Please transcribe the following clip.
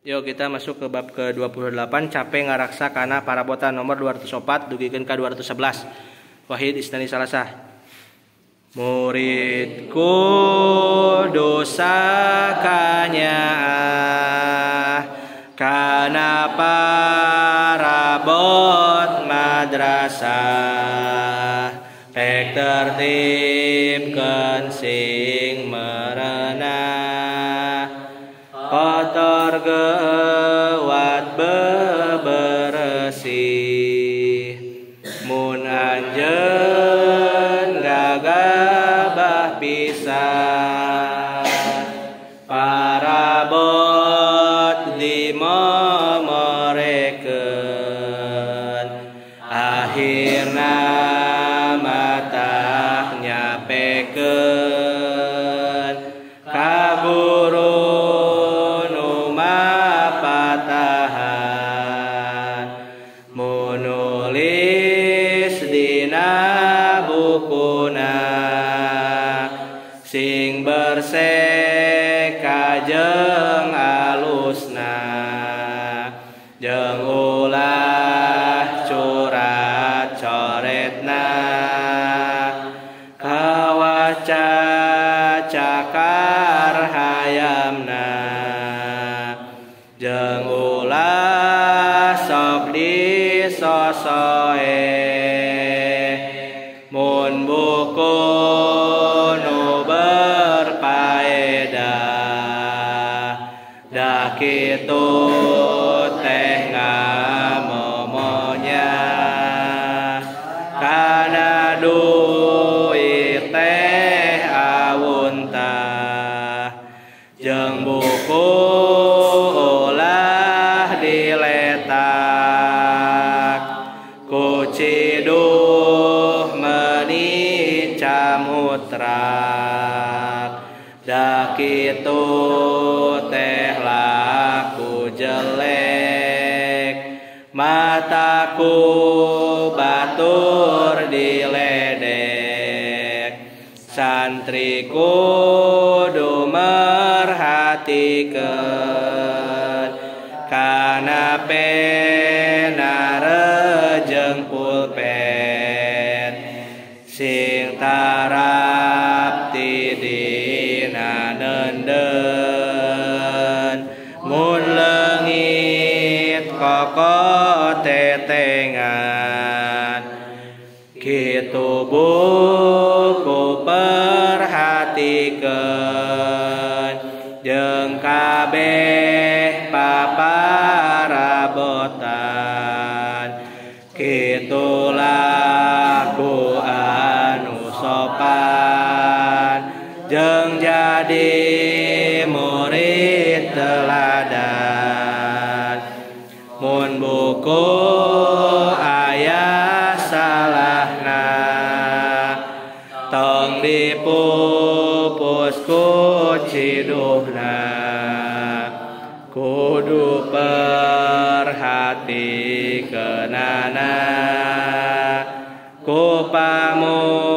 Yuk kita masuk ke bab ke-28, capek ngaraksa kana parabotan nomor 204 dugikeun ka 211. Wahid Isnani Salasah. Muridku dosa kanyaah kana parabot madrasah pek tertibkeun sing merenah kotor gewat beberesih mun anjeun gagabah pisan parabot dimomorekeun akhirna matah nyapekeun ka guru nu mapatahan munulis dina bukuna sing berseh kajeng alusna jeung ulah curat coretna kawaca cakar hayamna jeung ulah sok disosoe mun buku nu berpaedah da kitu teh ngamomonya kana duit teh awuntah jeung buku ulah diletak ku ciduh meuni camutrak da kitu teh laku jelek mataku batur diledek santri kudu merhatikeun kana pena jeung pulpen sing tarapti dina denden mun leungit koko tetengan kitu buku perhatikeun jeung kabeh paparabotan kitu laku anu sopan jeung jadi murid teladan mun buku aya salahna tong dipupus ku ciduhna kudu perhatikeunana ku pamur